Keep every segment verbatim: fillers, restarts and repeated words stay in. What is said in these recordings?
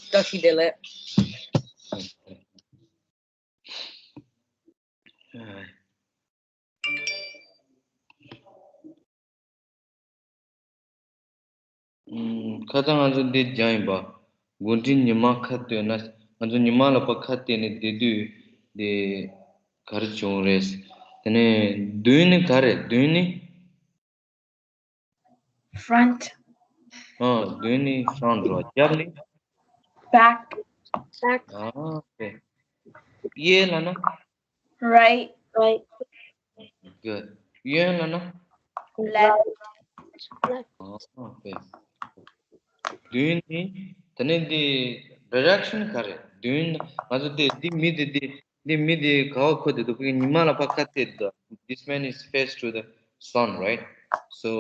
བཀྲ་ཤིས་བདེ་ལེགས། ཁ་སང་ང་ཚོ་འདི་སྦྱངས་ཡིན་པ། འགོ་འདྲེན་ཉི་མ་ཁ་གཏད་ན། ང་ཚོ་ཉི་མ་ལ་ཕར་ཁ་གཏད་ནས་བསྡད་དུས་འདི་ག་རེ་བྱུང་རེད། དེ་ནས་མདུན་ནི་ག་རེ། མདུན་ནི། Front. ཨ། མདུན་ནི་front རེད་བ། རྒྱབ་ནི། Back. Back. ཨ། ཨེ། གཡས་ལབ་ན། Right. Right. Good. གཡོན་ལབ་ན། Left. Left. ཨ། ཨེ། མདུན་ནི། དེ་ནས་འདི་direction ག་རེ། མདུན། ང་ཚོ་འདི་འདི་མི་འདི་འདི་འདི་མི་འདི་ག་པར་འཁོར་བསྡད་འདུག་ཉི་མ་ལ་ཕར་ཁ་གཏད་འདུག This man is face to the sun, right? So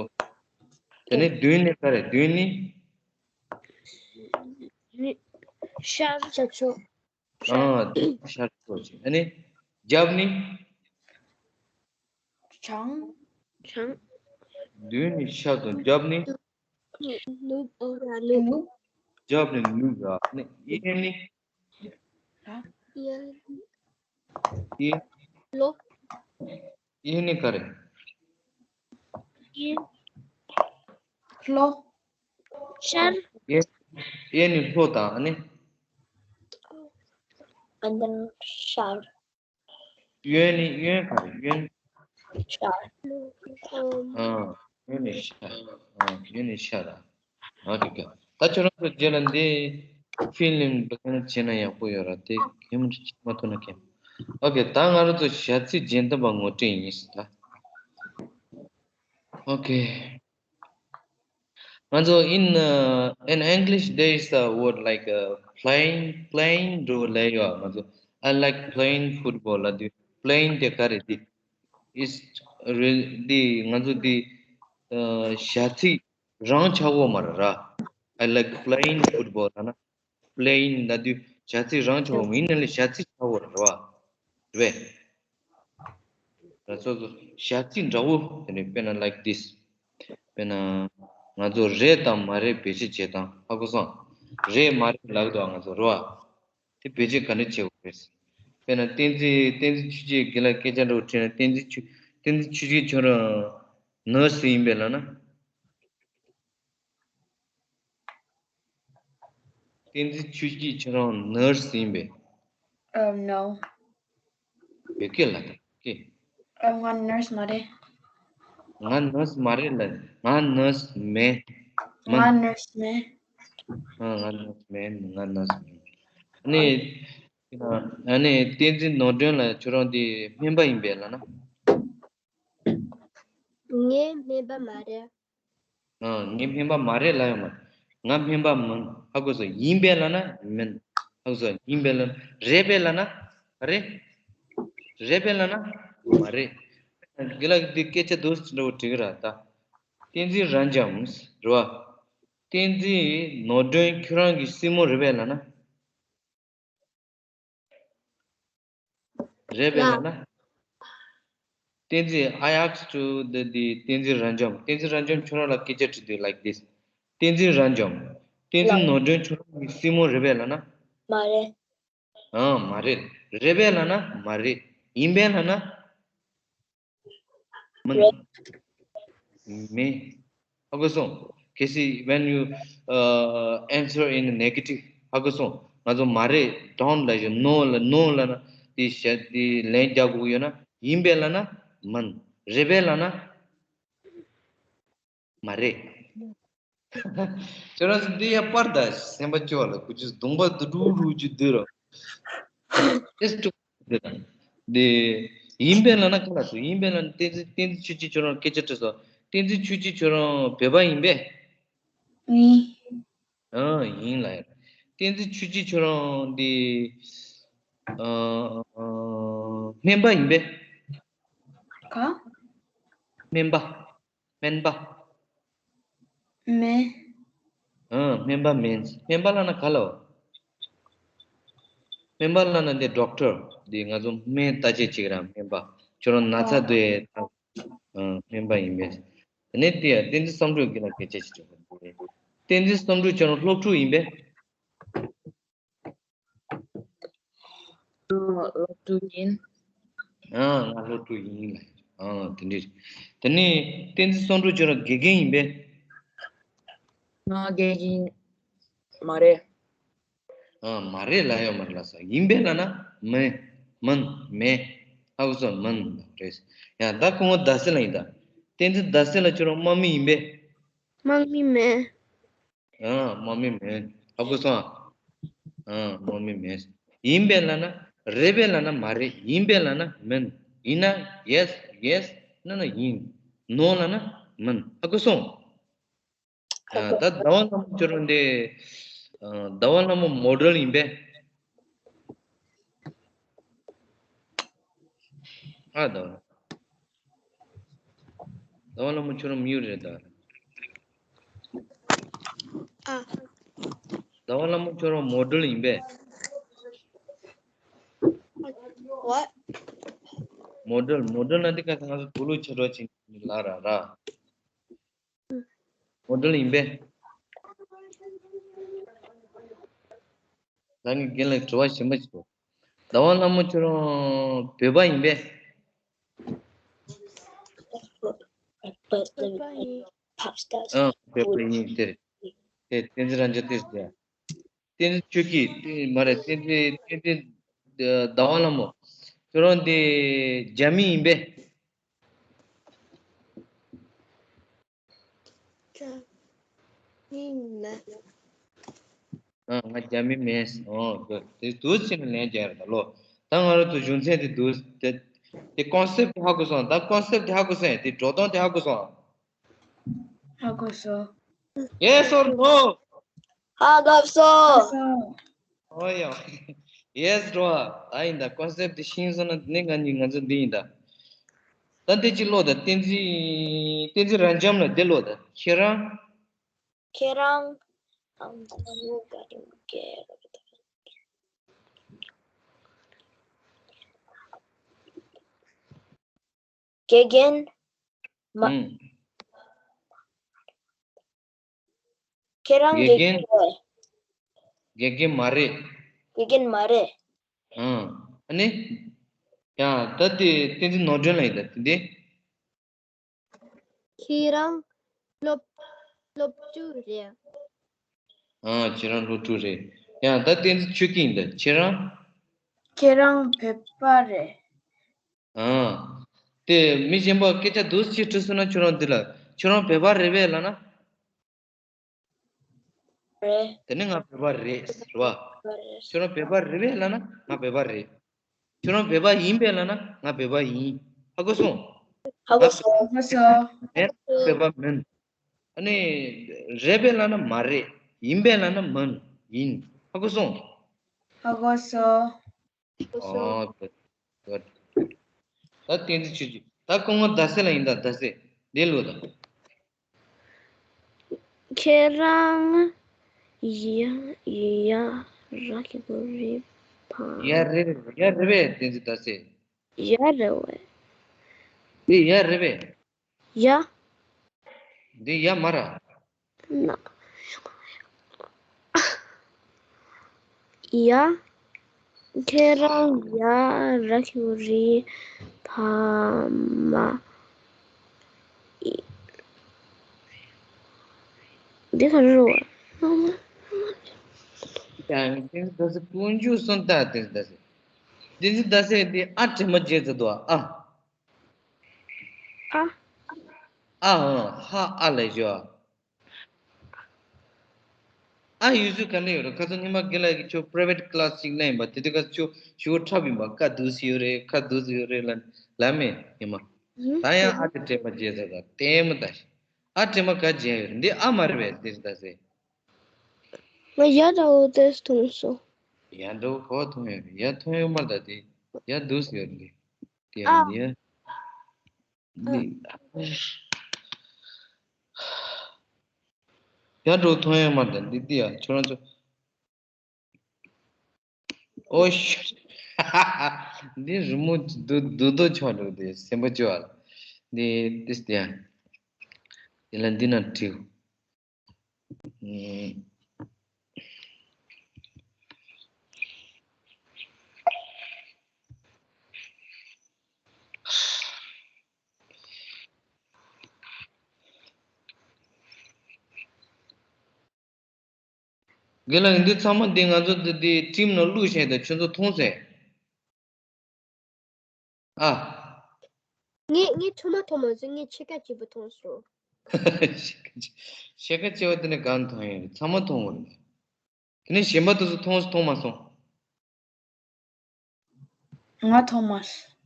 དེ་ནས་མདུན་ནི་ག་རེ། མདུན་ནི། ནི། ཤར། ཤར་ཕྱོགས། ཤར། ཨ། ཤར་ཕྱོགས་ཅིག་ཨ་ནི། རྒྱབ་ནི། བྱང་། བྱང་། མདུན་ནི་ཤར་དང་རྒྱབ་ནི། ནུབ། ཨ། ནུབ། ནུབ། རྒྱབ་ནི་ནུབ་ར། ཨ་ནི་གཡས་ནི། ཧ། གཡས། གཡས། ལྷོ། གཡས་ནི་ག་རེ། གཡས། ལྷོ། ཤར། གཡས། གཡས་ནི་ལྷོ་དང་ཨ་ནི། ཨ་ནི་ཤར། གཡོན་ནི། གཡོན་ག་རེ། གཡོན། ཤར། ཨ། གཡོན་ནི་ཤར། ཨ། གཡོན་ནི་ཤར་ར། ཨ། འགྲིག་གི་ད་ཁྱོད་རང་ཚོ་རྗེས་ལ་འདི་ཕི་ལིམ་བྱས་ན་ཡག་པོ་ཡོད་ར། དེ་གལ་མི་འདུག་བྱེད་མ་ཐུབ་ན་གལ། ཨོ་ཁེ། ད་ང་རང་ཚོ་ཞག་ཚི་རྗེས་ཟློས་པ་ངོ་སྤྲོད་ཡིན་ཟེར་ད། ཨོ་ཁེ། ང་ཚོ in, uh, in English there is a word like, uh, playing, playing འགྲོ་ལབ་ཡོད། ང་ཚོ I like playing football ལབ་དུས་playing དེ་ག་རེ། དེ་is real དེ་ང་ཚོ་དེ་ཞག་ཚི་རང་ཆགས་ཡོད་མ་རེད་ར། I like playing football ལབ་ན་playing ལབ་དུས་ཞག་ཚི་རང་ཆགས་ཡོད་མ་ཡིན་ན་ལས་ཞག་ཚི་ཆགས་ཡོད་རེད་བ། རེད་པས། ད་སོ་སོ་ཞག་ཚི་འདྲ་བོ་དེ་ནས་དཔེར་ན་like this དཔེར་ན་ང་ཚོ་རེད་དང་མ་རེད་བེད་སྤྱོད་བྱེད་སྟངས་ཧ་གོ་སོང་། རེད་མ་རེད་ལབ་འདུག་ང་ཚོ་རེད་བ། དེ་བེད་སྤྱོད་ག་འདྲ་བྱེད་དགོས་རེད། དཔེར་ན་བསྟན་འཛིན། བསྟན་འཛིན་ཆོས་སྐྱིད་རྒན་ལགས་སྐད་ཆ་འདྲ་བོ་དྲིས་ན། བསྟན་འཛིན་ཆོས། བསྟན་འཛིན་ཆོས་སྐྱིད་ཁྱོད་རང་ནར་སི་ཡིན་པས་ལབ་ན། བསྟན་འཛིན་ཆོས་སྐྱིད་ཁྱོད་རང་ནར་སི་ཡིན་པས། Oh no. བོད་སྐད་ལ་ད་སྐད། ཨ། ང་ནར་སི་མ་རེད། ང་ནར་སི་མ་རེད་ལབ། ང་ནར་སི་མེད། མིན། ང་ནར་སི་མེད། ཨ། ང་ནར་སི་མེད། ང་ནར་སི་མེད། ཨ་ནི། ཨ་ནི་བསྟན་འཛིན་ནོར་སྒྲོན་ལགས་ཁྱོད་རང་དེ་སྨན་པ་ཡིན་པས་ལབ་ན། ངས་སྨན་པ་མ་རེད། ཨ། ངས་སྨན་པ་མ་རེད་ལབ་ཡོད་མ་རེད། ང་སྨན་པ་མིན། ཧ་གོ་སོང་། ཡིན་པས་ལབ་ན་མིན། ཧ་གོ་སོང་། ཡིན་པས་ལབ་ན། རེད་པས་ལབ་ན་རེད། རེད་པས་ལབ་ན་མ་རེད། རྒན་ལགས་འདི་སྐད་ཆ་འདུག་སེ་འདྲ་བོ་དྲིས་ཀྱི་ར་ད། བསྟན་འཛིན་རབ་འབྱམས་རེད་བ། བསྟན་འཛིན་ནོར་སྒྲོན་ཁྱོད་རང་གི་སྲིང་མོ་རེད་པས་ལབ་ན། རེད་པས་ལབ་ན། བསྟན་འཛིན། I asked to the, the བསྟན་འཛིན་རབ་འབྱམས། བསྟན་འཛིན་རབ་འབྱམས་ཁྱོད་རང་ལ་སྐད་ཆ་དྲིས་དུས་like this། བསྟན་འཛིན་རབ་འབྱམས། བསྟན་འཛིན་ནོར་སྒྲོན་ཁྱོད་རང་གི་སྲིང་མོ་རེད་པས་ལབ་ན། མ་རེད། ཨང་། མ་རེད། རེད་པས་ལབ་ན་མ་རེད། ཡིན་པས་ལབ་ན། མིན། རེད། མིན། ཧ་གོ་སོང་། གལ་སྲིད་when you, uh, answer in negative ཧ་གོ་སོང་། ང་ཚོ་མ་རེད། don't ལབ་ཞོག no ལབ། no ལབ་ན་དེ་བཤད་དེ་ལན་རྒྱག་དགོས་ཡོད་ན། ཡིན་པས་ལབ་ན་མིན། རེད་པས་ལབ་ན་མ་རེད། ཁྱོད་རང་ཚོ་འདི་ཡ་པར་ད་སེམས་པ་སྐྱོ་བ་ལ་ཁུ་ཆུ་གདོང་པ་དུ་ཀྲུ་ཀྲུ་ཅུ་དུ་རོ། ཨེ་སི་ཀྲུ་འདི་དང་། འདི། ཡིན་པས་ལབ་ན་ག་ལ་སོ། ཡིན་པས་ལབ་ན་བསྟན་འཛིན། བསྟན་འཛིན་ཆོས་སྐྱིད་ཁྱོད་རང་སྐད་ཆ་དྲིས་སོང་། བསྟན་འཛིན་ཆོས་སྐྱིད་ཁྱོད་རང་བོད་པ་ཡིན་པས། ཡིན། ཨ། ཡིན་ལ་ཡ། བསྟན་འཛིན་ཆོས་སྐྱིད་ཁྱོད་རང་འདི། ཨ། ཨ། སྨན་པ་ཡིན་པས། ག་སྨན་པ། སྨན་པ། མེད། ཨ། སྨན་པ་མིན། སྨན་པ་ལབ་ན་ག་ལ་བ། སྨན་པ་ལབ་ན་འདི་ཌོག་ཊར། འདི་ང་ཚོ་སྨན་བརྟག་དཔྱད་བྱེད་ཀྱི་ར་སྨན་པ། ཁྱོད་རང་ན་ཚ། ཨ། འདི་ཡ། ཨ། སྨན་པ་ཡིན་པས། དེ་ནས་དེ་ཡ་བསྟན་འཛིན་བསམ་གྲུབ་ཀྱི་ལ་སྐད་ཆ་ཞིག་དྲིས་པ། བསྟན་འཛིན་བསམ་གྲུབ་ཁྱོད་རང་སློབ་ཕྲུག་ཡིན་པས། སློབ་ཕྲུག་ཡིན། ཨ། ང་སློབ་ཕྲུག་ཡིན་ལ། ཨ། དེ་འདྲ། དེ་ནས་བསྟན་འཛིན་བསམ་གྲུབ་ཁྱོད་རང་དགེ་རྒན་ཡིན་པས། ང་དགེ་རྒན་མ་རེད། ཨ། མ་རེད་ལབ་ཡོད་མ་རེད་ལབ་སོང་། ཡིན་པས་ལབ་ན་མིན། མིན། མེད། ཧ་གོ་སོང་། མིན་རེད། ཡང་ད་སྐུ་ངོ་ཟླ་སྲས་ལགས་ཡིན་ད། བསྟན་འཛིན་ཟླ་སྲས་ལགས་ཁྱོད་རང་དམག་མི་ཡིན་པས། དམག་མི་མིན། ཨ། དམག་མི་མིན། ཧ་གོ་སོང་། ཨ། དམག་མི་མིན། ཡིན་པས་ལབ་ན། རེད་པས་ལབ་ན་མ་རེད། ཡིན་པས་ལབ་ན་མིན། ཡིན་ན་yes, yes ལབ་ན་ཡིན། no ལབ་ན་མིན། ཧ་གོ་སོང་། ཨ། ད་ཟླ་བ་ལྷ་མོ་ཁྱོད་རང་འདི། ཨ། ཟླ་བ་ལྷ་མོ་མོ་ཌེལ་ཡིན་པས། ཨ། ཟླ་བ། ཟླ་བ་ལྷ་མོ་ཁྱོད་རང་མིའུ་རེད་ད། ཨ། ཟླ་བ་ལྷ་མོ་ཁྱོད་རང་མོ་ཌེལ་ཡིན་པས། What? མོ་ཌེལ། མོ་ཌེལ་ན་འདི་ག་ས་ང་ཚོ་དུག་ལོག་ཆེ་འགྲོ་ཅིག་ལ་ར་ར། མོ་ཌེལ་ཡིན་པས། ད་ནི་རྒན་ལགས་དྲི་བ་གཞན་པ་ཞིག་འདུག་ཟླ་བ་ལྷ་མོ་ཁྱོད་རང་བོད་པ་ཡིན་པས། བོད་པ་ཡིན། Pop stars. ཨ། བོད་པ་ཡིན། དེ་རེད། དེ་བསྟན་འཛིན་རང་ཅག་དེ་རེད། བསྟན་འཛིན་ཆོས་སྐྱིད་དེ་མ་རེད། བསྟན་འཛིན། བསྟན་འཛིན་ཟླ་བ་ལྷ་མོ། ཁྱོད་རང་དེ་རྒྱ་མི་ཡིན་པས། རྒྱ་མི་མིན། ཨ། ང་རྒྱ་མི་མིན། ཨོ། དེ་དུས་ཕྱིན་ནས་ལན་རྒྱག་རེད་ད་ལོ། ད་ང་རང་ཚོ་གཞུང་ཚན་དེ་དུས་དེ་དེ་ཀོན་སེབ་ཧ་གོ་སོང་། ད་ཀོན་སེབ་དེ་ཧ་གོ་སོང་། དེ་འགྲོ་སྟངས་དེ་ཧ་གོ་སོང་། ཧ་གོ་སོང་། Yes or no? ཧ་གོ་སོང་། ཧ་གོ་སོང་། ཨོ་ཡ། Yes འགྲོ་ཨ། ད་ཡིན་ད། ཀོན་སེབ་དེ་ཤེས་སོང་ན་ནི་ང་གཉིས་ང་ཚོ་འདི་ཡིན་ད། ད་འདི་གཅིག་ཀློག་ད། བསྟན་འཛིན། བསྟན་འཛིན་རབ་འབྱམས་ལགས་འདི་ཀློག་ད། ཁྱེད་རང་། ཁྱེད་རང་། དགེ་རྒན་མ། ཨང་། ཁྱེད་རང་དགེ་དགེ་རྒན། རྒན་རེད། དགེ་རྒན་མ་རེད། དགེ་རྒན་མ་རེད། ཨང་། ཨ་ནི། ཡང་ད་དེ་བསྟན་འཛིན་ནོར་སྒྲོན་ལགས་ཡིན་ད། དེ་འདི། ཁྱེད་རང་སློབ། སློབ་ཕྲུག་རེད། ཨ། ཁྱེད་རང་སློབ་ཕྲུག་རེད། ཡང་ད་བསྟན་འཛིན་ཆོས་སྐྱིད་ཡིན་ད། ཁྱེད་རང་། ཁྱེད་རང་བོད་པ་རེད། ཨ། དེ་མི་གཞན་པ་སྐད་ཆ་འདུག་སེ་དྲིས་སོང་ན། ཁྱོད་རང་འདི་ལ། ཁྱོད་རང་བོད་པ་རེད་པས་ལབ་ན། རེད། དེ་ནི་ང་བོད་པ་རེད་ཟེར་བ། བོད་པ་རེད། ཁྱོད་རང་བོད་པ་རེད་པས་ལབ་ན་ང་བོད་པ་རེད། ཁྱོད་རང་བོད་པ་ཡིན་པས་ལབ་ན་ང་བོད་པ་ཡིན། ཧ་གོ་སོང་། ཧ་གོ་སོང་། ཧ་གོ་སོང་། མིན། བོད་པ་མིན། ཨ་ནི། རེད་པས་ལབ་ན་མ་རེད། ཡིན་པས་ལབ་ན་མིན། ཡིན། ཧ་གོ་སོང་། ཧ་གོ་སོང་། ཨོ། good, good. ད་བསྟན་འཛིན་ཆོས་སྐྱིད། ད་སྐུ་ངོ་ཟླ་སྲས་ལགས་ཡིན་ད། ཟླ་སྲས། འདི་ཀློག་ད། ཁྱེད་རང་ཡ། ཡ་ར་གི་གུ་རི་ཕ། ཡ་རེད། ཡ་རེད་པས། བསྟན་འཛིན་ཟླ་སྲས། ཡ་རེད་པས། འདི་ཡ་རེད་པས། ཡ། འདི་ཡ་མ་ར། ན། ཡ། ཁྱེད་རང་ཡ་ར་གི་གུ་རི་ཕ་མ། འདི་ག་རེ་རེད་པ། ཡ། བསྟན་འཛིན་ཟླ་སྲས་དཀོན་མཆོག་གསུམ་ལྟ། བསྟན་འཛིན་ཟླ་སྲས། བསྟན་འཛིན་ཟླ་སྲས་འདི་ཨ་དྲི་མ་བརྗེད་ཚར་འདུག་ཨ། ཨ། ཨ། ཨ། ཧ། ཨ་ལབ་ཤོག་ཨ། ཨ་ཡོད་ཚུལ་ག་འདྲ་ཡོད་རེད། ཁ་སང་ཉི་མ་རྒན་ལགས་ཀྱིས་ཁྱོད་private class ཅིག་གནང་ཡིན་པ། དེ་དུས་ཁ་ཁྱོད་ཞེ་པོ་འཁྲབ་ཡིན་པ། དཀའ་སྡུག་ཅིག་ཡོད་རེད། ཁ་སྡུག་ཅིག་ཡོད་རེད་ལབ་ལབ་མེད་ཉི་མ། ད་ཡང་ཨ་དེ་དྲན་པ་བརྗེད་ཚར་ད། ལྟད་མོ་ལྟ་ཞིག་ཨ་དྲན་པ་ག་བརྗེད་ཡོད་རེད། འདི་ཨ་མ་རེད་པས། འདི་ཟླ་སྲས། ང་ཡ་འདྲ་བོ་དེ་མཐོང་སོང་། ཡ་འདྲ་བོ་ག་པར་མཐོང་ཡོད་རེད། ཡ་མཐོང་ཡོད་མ་རེད་ད། དེ་ཡ་འདུག་སེ་ཡོད་རེད། དེ་ཡ་ཨ། འདི་ཡ། འདི། ཡ་འགྲོ་མཐོང་ཡ་མ་དང་འདི་འདི་ཡ་ཁྱོད་རང་ཚོ། ཨོ་ཤ། འདི་རི་མོ་འདུག་འདུག་འདུག་ཆོག་འགྲོ་དེ་སེམས་པ་སྐྱོ་བ། འདི་ཏིས་དེ་ཡ། དེ་ལ་འདི་ན་བྲིའོ། ཨུམ། རྒན་ལགས་འདི་ཚང་མ་འདི་ང་ཚོ་འདི་འདི་ཊིམ་ནང་བླུགས་བྱས་ཏེ་ཁྱོད་ཚོ་མཐོང་ཟེར། ཨ། ངས་ངས་ཐོག་མ་ཐོག་མ་ཚོ་ངས་ཕྱེད་ཀ་གཅིག་པོ་མཐོང་སོང་། ཕྱེད་ཀ་ཕྱེད་ཀ་བྱས་པ་དེ་ནས་གང་མཐོང་ཡོད་རེད། ཚང་མ་མཐོང་གི་རེད། དེ་ནས་གཞན་པ་དེ་ཚོ་མཐོང་མཐོང་མ་སོང་། ང་མཐོང་མ་སོང་།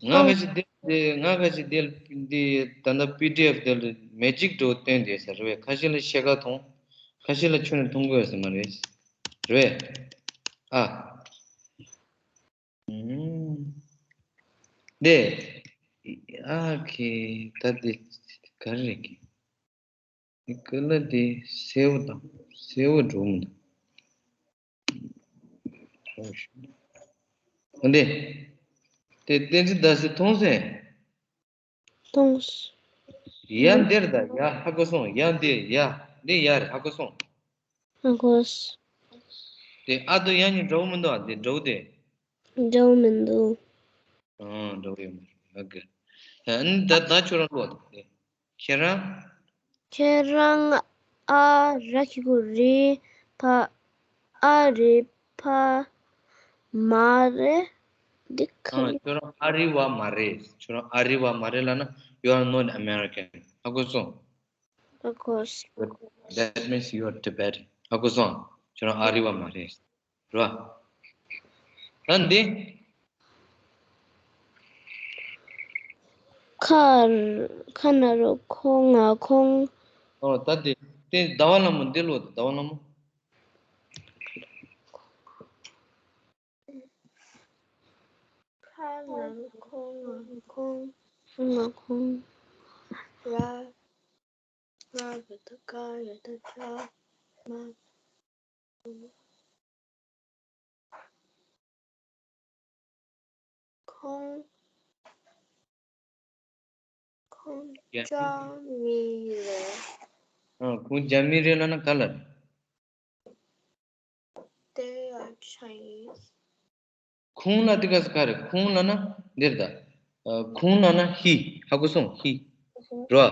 ང་ཁ་ཤས་དེ་དེ་ང་ཁ་ཤས་དེ་འདི་ད་ལྟ་པི་ཌི་ཨེཕ་དེ་ལ་མེ་ཇིག་འདྲ་བོ་སྟོན་བསྡད་ས་རེད་པས། ཁ་ཤས་ལ་ཕྱེད་ཀ་མཐོང་། ཁ་ཤས་ལ་ཁྱོན་ནས་མཐོང་གི་ཡོད་ས་མ་རེད། རེད་པས། ཨ། ཨུམ། འདི། ཨ་ཁེ་ད་འདི་ག་རེ་རེད་ཀི། འདི་ཀ་ལ་འདི་སེར་པོ་དང་སེར་པོ་འགྲོ་མི་འདུག་འདི། དེ་བསྟན་འཛིན་ཟླ་ཟེར་མཐོང་སོང་། མཐོང་། ཡ་འདིར་ད་ཡ་ཧ་གོ་སོང་། ཡ་འདི་ཡ་འདི་ཡ་རེད། ཧ་གོ་སོང་། ཧ་གོ་སོང་། དེ་ཨ་དོ་ཡ་གཉིས་འདྲ་བོ་མི་འདུག་ཨ་དེ་འདྲ་བོ་དེ། འདྲ་བོ་མི་འདུག་ཨང་འདྲ་བོ་ཡོད་མ་རེད། ཨ་གི། ཨ་ནི་ད་ད་ཁྱོད་རང་ཀློག་དང་དེ། ཁྱེད་རང་། ཁྱེད་རང་ཨ་ར་ཁི་གུ་རི་ཕ་ཨ་རི་ཕ་མ་རེད། འདི་ག་ཨང་རེད། ཁྱོད་རང་ཨ་རི་བ་མ་རེད། ཁྱོད་རང་ཨ་རི་བ་མ་རེད་ལབ་ན། You are not American. ཧ་གོ་སོང་། Of course. That means you are Tibetan. ཧ་གོ་སོང་། ཁྱོད་རང་ཨ་རི་བ་མ་རེད། རེད་བ། ད་འདི། ཁ་ཁ་ན་རོ་ཁོང་ང་ཁོང་། ཨོ་ད་འདི་དེ་ཟླ་བ་ལྷ་མོ་འདི་ཀློག་དང་། ཟླ་བ་ལྷ་མོ། ཁ་ན་ཁོང་ང་ཁོང་། ཁོང་ང་ཁོང་། ར། ང་ཡ་ད་ག་ཡ་ད་ཇ། མ། ཁོང་། ཁོང་རྒྱ་མི་རེད། ཨ་ཁོང་རྒྱ་མི་རེད་ལབ་ན་ག་ལ་རེད། They are Chinese. ཁོང་ལ་དེ་ག་ས་ག་རེད། ཁོང་ལབ་ན་འདིར་ད། ཨ་ཁོང་ལབ་ན་he། ཧ་གོ་སོང་། He། རོ།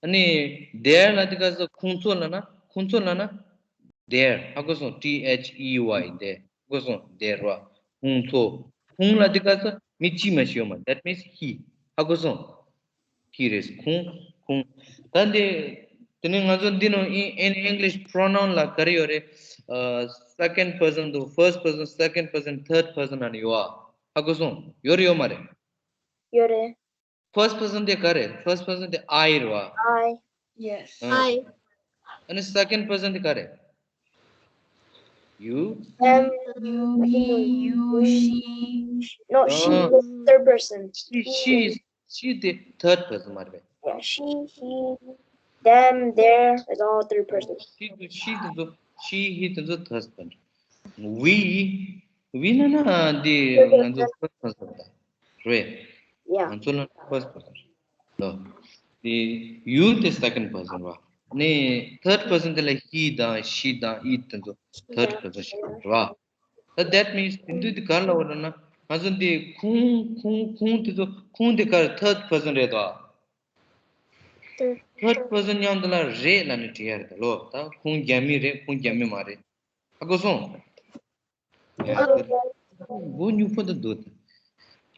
ཨ་ནི་their་ལ་དེ་ག་ས་ཁོང་ཚོ་ལབ་ན། ཁོང་ཚོ་ལབ་ན་their། ཧ་གོ་སོང་། T H E Y། their། ཧ་གོ་སོང་། their་རོ། ཁོང་ཚོ། ཁོང་ལ་དེ་ག་ས་མི་གཅིག་མ་ཞིག་ཡོད་མ། That means he། ཧ་གོ་སོང་། He་རེད། ཁོང་ཁོང་། ད་འདི། དེ་ནས་ང་ཚོ་འདི་ནང་in in English pronoun་ལ་ག་རེ་ཡོད་རེད། ཨ་second person་དང་first person། second person། third person་ཨ་ནི་ཡོད་ཨ། ཧ་གོ་སོང་། ཡོད་རེད་ཡོད་མ་རེད། ཡོད་རེད། first person་དེ་ག་རེད། first person་དེ་I་རེད་བ། I. Yes. ཨ། I. ཨ་ནི་second person་དེ་ག་རེད། You. Them. You, he, you, she. No, she is the third person. She, she is, she is the third person མ་རེད་པས། Yeah, she, he, them, their is all third person. She དེ། she དེ་ཚོ། she, he དེ་ཚོ་third person། We, we་ལབ་ན་འདི་ང་ཚོ་first person་རེད། རེད། Yeah. ང་ཚོ་ལ་first person་རེད། དེ་you་དེ་second person་རེད། ནི་third person་དེ་ལ་he་དང་she་དང་it་དེ་ཚོ་third person་ཞིག་རེད་བ། ད་that means དེ་འདུག་དེ་ག་རེ་ལབ་པ་རེད་ན། ང་ཚོ་འདི་ཁོང་ཁོང་ཁོང་དེ་ཚོ། ཁོང་དེ་ག་རེ། third person་རེད་དོ། third person་མཉམ་དུ་ལ་རེད་ལབ་ནས་བྲིས་ཡ་རེད་ད་ལོ། ད་ཁོང་རྒྱ་མི་རེད། ཁོང་རྒྱ་མི་མ་རེད། ཧ་གོ་སོང་། ཡ། མགོ་སྨྱུག་པོ་དེ་འདུག་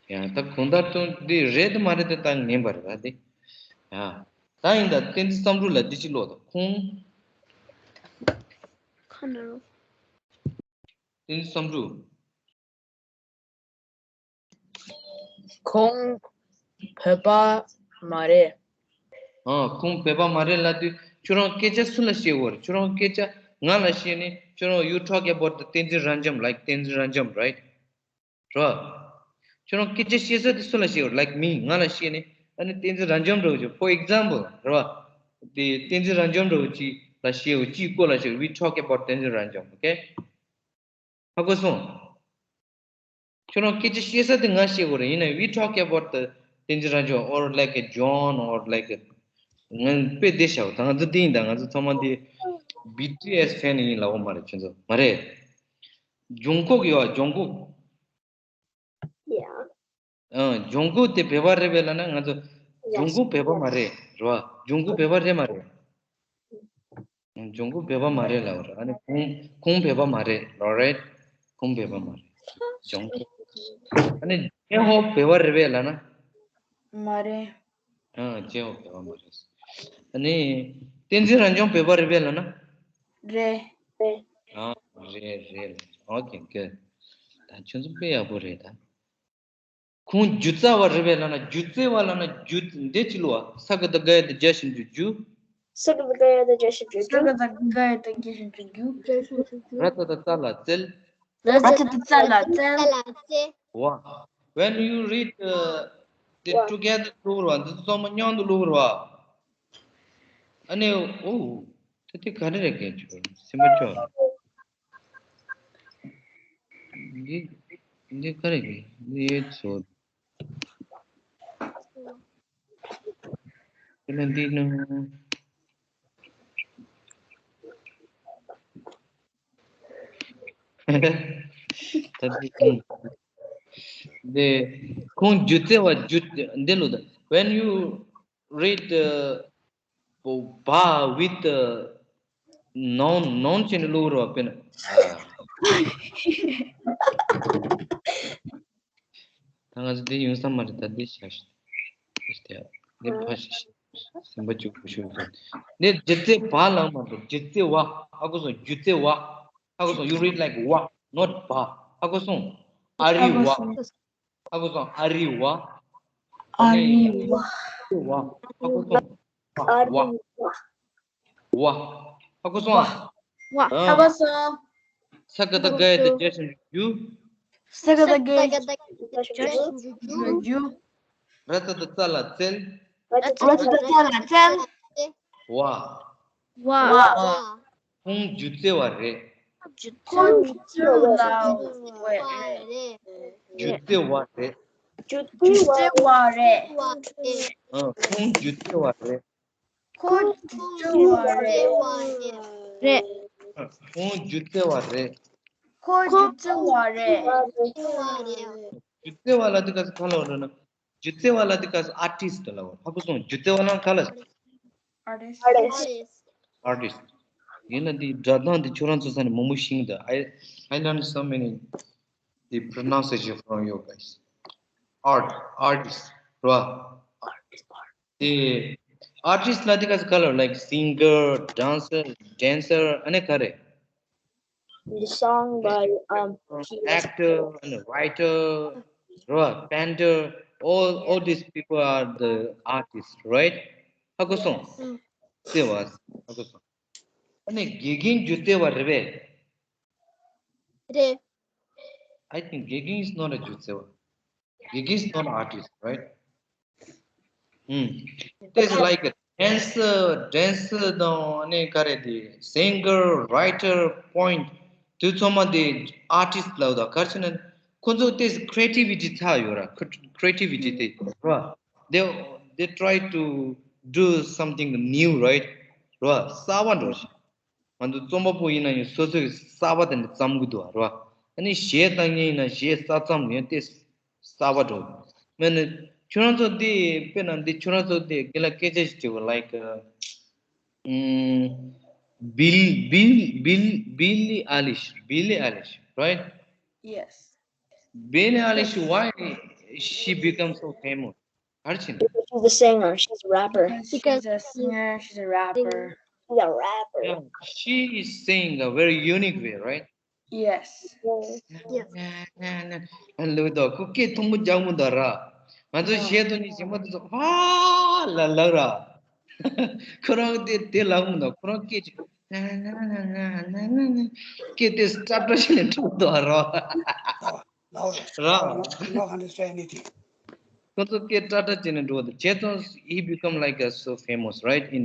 ཡ། ད་གང་ལྟར་དུ་འདི་རེད་དམ་མ་རེད་དེ་ད་ངན་པ་རེད་ད་དེ། ཡ། ད་ཡིན་ད་བསྟན་འཛིན་བསམ་གྲུབ་ལ་འདི་ཅིག་ཀློག་དང་། ཁོང་། ཁ་ན་རོ། བསྟན་འཛིན་བསམ་གྲུབ། ཁོང་བོད་པ་མ་རེད། ཨ། ཁོང་བོད་པ་མ་རེད་ལབ་དུས་ཁྱོད་རང་སྐད་ཆ་སུ་ལ་བཤད་དགོས་རེད། ཁྱོད་རང་སྐད་ཆ་ང་ལ་བཤད་ནས། ཁྱོད་རང་you talk about the Tenzin Ranjam, like Tenzin Ranjam, right? རོ། ཁྱོད་རང་སྐད་ཆ་བཤད་ས་དེ་སུ་ལ་བཤད་དགོས་རེད། Like me, ང་ལ་བཤད་ནས། ཨ་ནི་བསྟན་འཛིན་རབ་འབྱམས་འདྲ་བོ་ཅིག for example རོ། དེ་བསྟན་འཛིན་རབ་འབྱམས་འདྲ་བོ་ཅིག་ལ་བཤད་དགོས། ཅིའི་སྐོར་ལ་བཤད་དགོས། We talk about Tenzin Ranjam, okay? ཧ་གོ་སོང་། ཁྱོད་རང་སྐད་ཆ་བཤད་ས་དེ་ང་བཤད་དགོས་རེད། ཡིན་ན་we talk about the Tenzin Ranjam or like a John or like a ང་དཔེ་བདེ་ཤག་ད་ང་ཚོ་འདི་ཡིན་ད། ང་ཚོ་ཚང་མ་འདི་B T S fan་ཡིན་ལབ་དགོས་མ་རེད། ཁྱོད་ཚོ་མ་རེད། ཇུང་ཀུག་ཡོད་ཨ། ཇུང་ཀུག Yeah. ཨ། ཇུང་ཀུག་དེ་བོད་པ་རེད་པས་ལབ་ན། ང་ཚོ་ཇུང་ཀུག་བོད་པ་མ་རེད་རེད་བ། ཇུང་ཀུག་བོད་པ་རེད་མ་རེད། ཇུང་ཀུག་བོད་པ་མ་རེད་ལབ་རེད། ཨ་ནི་ཁོང་ཁོང་བོད་པ་མ་རེད་ལབ་རེད། ཁོང་བོད་པ་མ་རེད། ཇུང་ཀུག་ཨ་ནི་ཇེ་ཧོབ་བོད་པ་རེད་པས་ལབ་ན། མ་རེད། ཨ་ཇེ་ཧོབ་བོད་པ་མ་རེད། ཨ་ནི་བསྟན་འཛིན་རབ་འབྱམས་བོད་པ་རེད་པས་ལབ་ན། རེད། ཨ་རེད་རེད། ཨོ་ཀེ་གུཌ། ད་ཁྱོད་ཚོ་དཔེ་ཡག་པོ་རེད་ད། ཁོང་སྒྱུ་རྩལ་བ་རེད་པས་ལབ་ན། སྒྱུ་རྩལ་བ་ལབ་ན་སྒྱུ་འདི་ཅི་ལོ། ས་ཀ་བཏགས་སྒ་ཡ་བཏགས་སྒྱ་ཞབས་ཀྱུ་སྒྱུ། ས་ཀ་བཏགས་སྒ་ཡ་བཏགས་སྒྱ་ཞབས་ཀྱུ་སྒྱུ། ས་ཀ་བཏགས་སྒ་ཡ་བཏགས་སྒྱ་ཞབས་ཀྱུ་སྒྱུ། ར་ཏ་བཏགས་རྩ་ལ་རྩལ། ར་ཏ་བཏགས་རྩ་ལ་རྩལ། Wow. When you read uh, the together ལབ་རེད་པ། འདི་ཚོ་ཚང་མ་མཉམ་དུ་ལབ་རེད་པ། ཨ་ནི་ཨོ་ད་དེ་ག་རེ་རེད། གལ་ཆེ་སེམས་པ་སྐྱོ། འདི་འདི་ག་རེ་རེད། འདི་ཡོད་ཚོ། དེ་ལ་འདི་ནི། ད་འདི་ཁོང་། འདི་ཁོང་སྒྱུ་རྩལ་བ་སྒྱུ་འདི་ལོ་ད། When you read the bar with the noun, noun བྱས་ནས་ཀློག་རོགས། དཔེར་ན། ད་ང་ཚོ་འདི་ཡོང་ས་མ་རེད། ད་འདི་བཞག་ཤིག་འདི་ཕ་ཤི་ཤི་སེམས་པ་སྐྱོ་པོ་ཞིག་འདུག་འདི་སྒྱུ་རྩལ་བ་ལབ་མ་འདུག་སྒྱུ་རྩལ་བ། ཧ་གོ་སོང་། སྒྱུ་རྩལ་བ། ཧ་གོ་སོང་། You read like བ, not བ། ཧ་གོ་སོང་། ཨ་རི་བ། ཧ་གོ་སོང་། ཨ་རི་བ། ཨ་རི་བ། བ། ཧ་གོ་སོང་། ཨ་རི་བ། བ། ཧ་གོ་སོང་ཨ། བ། ཧ་གོ་སོང་། ས་ཀ་བཏགས་སྒ་ཡ་བཏགས་སྒྱ་ཞབས་ཀྱུ་སྒྱུ། ས་ཀ་བཏགས་སྒ་ཡ་བཏགས་སྒྱ་ཞབས་ཀྱུ་སྒྱུ། ར་ཏ་བཏགས་རྩ་ལ་རྩལ། ར་ཏ་བཏགས་རྩ་ལ་རྩལ། བ། བ། ཁོང་སྒྱུ་རྩལ་བ་རེད། ཁོང་སྒྱུ་རྩལ་བ་རེད། སྒྱུ་རྩལ་བ་རེད། སྒྱུ་རྩལ་བ་རེད། ཨ། ཁོང་སྒྱུ་རྩལ་བ་རེད། ཁོང་སྒྱུ་རྩལ་བ་རེད། རེད། ཁོང་སྒྱུ་རྩལ་བ་རེད། ཁོང་སྒྱུ་རྩལ་བ་རེད། སྒྱུ་རྩལ་བ་ལབ་དུས་སྐབས་སུ་ག་ལབ་རེད་ན། སྒྱུ་རྩལ་བ་ལབ་དུས་སྐབས་སུ་ཨར་ཊིསི་ཊི་ལབ་པ། ཧ་གོ་སོང་། སྒྱུ་རྩལ་བ་ལབ་ག་ལ། ཨར་ཊིསི་ཊི། ཨར་ཊིསི་ཊི། ཡིན་ན་འདི་སྒྲ་གདངས་འདི་ཁྱོད་རང་ཚོ་ས་ནས་མང་པོ་ཤེས་ཀྱི་འདུག I, I learned so many the pronunciation from you guys. Art, artist, རེད་པ། དེ་ཨར་ཊིསི་ཊི་ལབ་དུས་སྐབས་སུ་ག་ལ། like singer, dancer, dancer ཨ་ནི་ག་རེ། The song by um T S. Actor and writer, right? Painter, all all these people are the artists, right? ཧ་གོ་སོང་། རྩལ་བ། ཧ་གོ་སོང་། ཨ་ནི་དགེ་རྒན་སྒྱུ་རྩལ་བ་རེད་པས། རེད། I think དགེ་རྒན is not a སྒྱུ་རྩལ་བ། དགེ་རྒན is not an artist, right? ཨུམ། དེ་is like a dancer, dancer དང་ནི་ག་རེ་དེ། singer, writer, poet དེ་ཚང་མ་དེ་ཨར་ཊིསི་ཊི་ལབ་དང་། ག་རེ་བྱས་ན་ཁོ་ཚོ་དེ་creativity ཚ་ཡོད་ར། creativity དེ་ར། They, they try to do something new, right? ར། གསར་པ་འགྲོ་ཞིག་ང་ཚོ་རྩོམ་པ་པོ་ཡིན་ན་ཡང་སོ་སོས་གསར་པ་དེ་འདྲ་བརྩམ་གི་འདུག་ར། ཨ་ནི་གཞས་བཏང་མཁན་ཡིན་ན་གཞས་གསར་བརྩམས་ཡང་དེ་གསར་པ་འགྲོ། མེད་ན་ཁྱོད་རང་ཚོ་འདི་དཔེར་ན་འདི་ཁྱོད་རང་ཚོ་འདི་དགེ་ལ་སྐད་ཆ་ཞིག་དྲིས་པ། like ཨ། ཨམ། Bill, Bill, Bill, Billie Eilish, Billie Eilish, right? Yes. Billie Eilish, why she become so famous? ག་རེ་བྱས་ནས། She's a singer, she's a rapper. Because she's a singer, she's a rapper. She's a rapper. Yeah, she is singing a very unique way, right? Yes. Yes. ཨ་ལོས་དོ། ཁོ་སྐད་མཐོན་པོ་རྒྱག་མི་འདུག་ར། ང་ཚོ་གཞས་གཏོང་མཁན་གཞས་མ་དེ་ཚོ་ཧ་ལ་ལབ་ར། ཁོ་རང་དེ་དེ་ལབ་མི་འདུག་ཁོ་རང་སྐད་ཅིག་སྐད་དེ་སྲབ་སྲབ་བྱས་ནས་འགྲོ་འདུག་ར། No, ར། No, no understand anything. ཁོ་ཚོ་སྐད་སྲབ་སྲབ་བྱས་ནས་འགྲོ་འདུག་བྱས་ཙང་he become like a so famous, right? In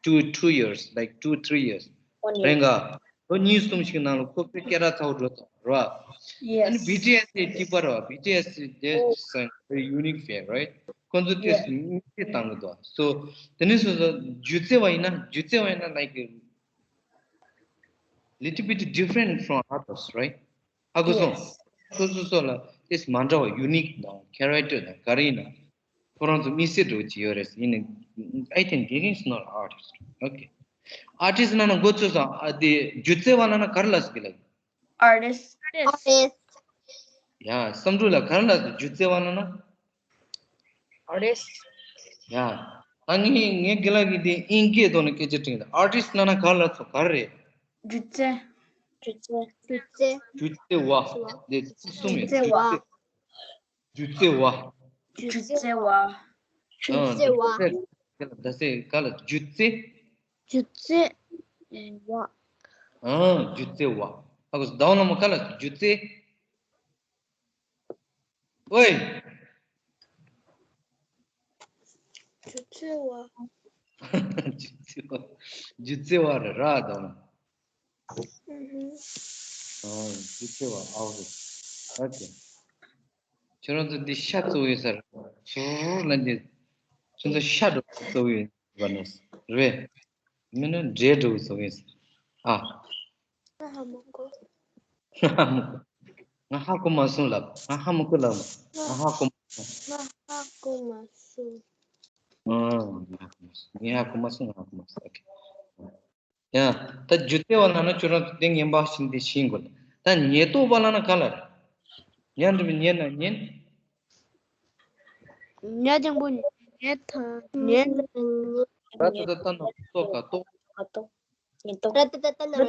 two, two years, like two, three years. One year. རེད་ག་ལོ་གཉིས་གསུམ་ཞིག་ནང་ལ་ཁོ་དཔེ་སྐད་གྲགས་ཚ་པོ་འགྲོ་སོང་ར། Yes. ཨ་ནི་བི་ཊི་ཨེསི་དེ་གཅིག་པ་ར། བི་ཊི་ཨེསི་they sang very unique way, right? ཁོ་ཚོ་དེ་སུ་མི་སྐད་བཏང་གི་འདུག So དེ་ནས་སོ་སོ་སྒྱུ་རྩལ་བ་ཡིན་ན། སྒྱུ་རྩལ་བ་ཡིན་ན་like little bit different from others, right? ཧ་གོ་སོང་། Yes. སོ་སོ་སོ་ལ་དེ་མ་འདྲ་བ་unique དང་character དང་ག་རེ་ཡིན་ན། ཁོ་རང་ཚོ་དམིགས་བསལ་འདྲ་བོ་ཅིག་ཡོད་རེད། ཡིན་ནའི་I think Gigi is not artist. Okay. ཨར་ཊིསི་ལབ་ན་མགོ་ཚོས་སོང་། ཨ་དེ་སྒྱུ་རྩལ་བ་ལབ་ན་ག་རེ་ལབ་སྲིད་ཀྱི་ལབ། Artist. Artist. ཡ། བསམ་གྲུབ་ལགས་ག་རེ་ལབ་སྲིད། སྒྱུ་རྩལ་བ་ལབ་ན། Artist. ཡ། ད་ངས་ངའི་རྒན་ལགས་ཀྱིས་དེ་དབྱིན་སྐད་ཐོག་ནས་སྐད་ཆ་དྲིས་ཡིན། ཨར་ཊིསི་ལབ་ན་ག་རེ་ལབ་སོང་། ག་རེ་རེད། སྒྱུ་རྩལ། སྒྱུ་རྩལ། སྒྱུ་རྩལ། སྒྱུ་རྩལ་བ། དེ་ཚིག་གསུམ་ཡོད། སྒྱུ་རྩལ་བ། སྒྱུ་རྩལ་བ། སྒྱུ་རྩལ་བ། སྒྱུ་རྩལ་བ། ཨ། སྒྱུ་རྩལ། ད་སེ་ག་ལ་སྒྱུ་རྩལ། སྒྱུ་རྩལ་བ། ཨ། སྒྱུ་རྩལ་བ། ཨ་ཁོ་ཟླ་བ་ལྷ་མོ་ག་ལ་སྒྱུ་རྩལ། ཨོའི། སྒྱུ་རྩལ་བ། སྒྱུ་རྩལ་བ། སྒྱུ་རྩལ་བ་རེད་ར་ད། ཨུ་ཧུ། ཨ། སྒྱུ་རྩལ་བ། ཨའོ་རེད། ཨོ་ཀེ། ཁྱོད་རང་ཚོ་འདི་ཤ་བཙོ་ཡོད་ས་རེད། ཟུར་ལ་འདི་ཁྱོད་ཚོ་ཤ་འགྲོ་བཙོ་ཡོད་པ་ནས་རེད། མིན་ན་འབྲས་འགྲོ་བཙོ་ཡོད་ས། ཨ། ང་ཧ་མ་གོ། ང་ཧ་མ་གོ། ང་ཧ་གོ་མ་སོང་ལབ། ང་ཧ་མ་གོ་ལབ། ང་ཧ་གོ་མ་སོང་། ང་ཧ་གོ་མ་སོང་། ཨ། ང་ཧ་གོ་མ་སོང་། ང་ཧ་གོ་མ་སོང་། ང་ཧ་གོ་མ་སོང་། ཨོ་ཀེ། ཡ། ད་སྒྱུ་རྩལ་བ་ལབ་ན་ཁྱོད་རང་ཚོ་དེ་ངན་པ་ཞིག་འདི་ཤེས་དགོས། ད་ཉེན་རྟོག་པ་ལབ་ན་ག་ལ་རེད། ཉ་འགྲེང་བུ་ཉེ་ན་ཉེན། ཉ་འགྲེང་བུ་ཉེ་དང་ཉེན། ར་ཏ་བཏགས་རྟ་ན་རོ་ཏོ་ག་རྟོག་ག་རྟོག་ཉེན་རྟོག་ར་ཏ་བཏགས་རྟ་ན་རོ་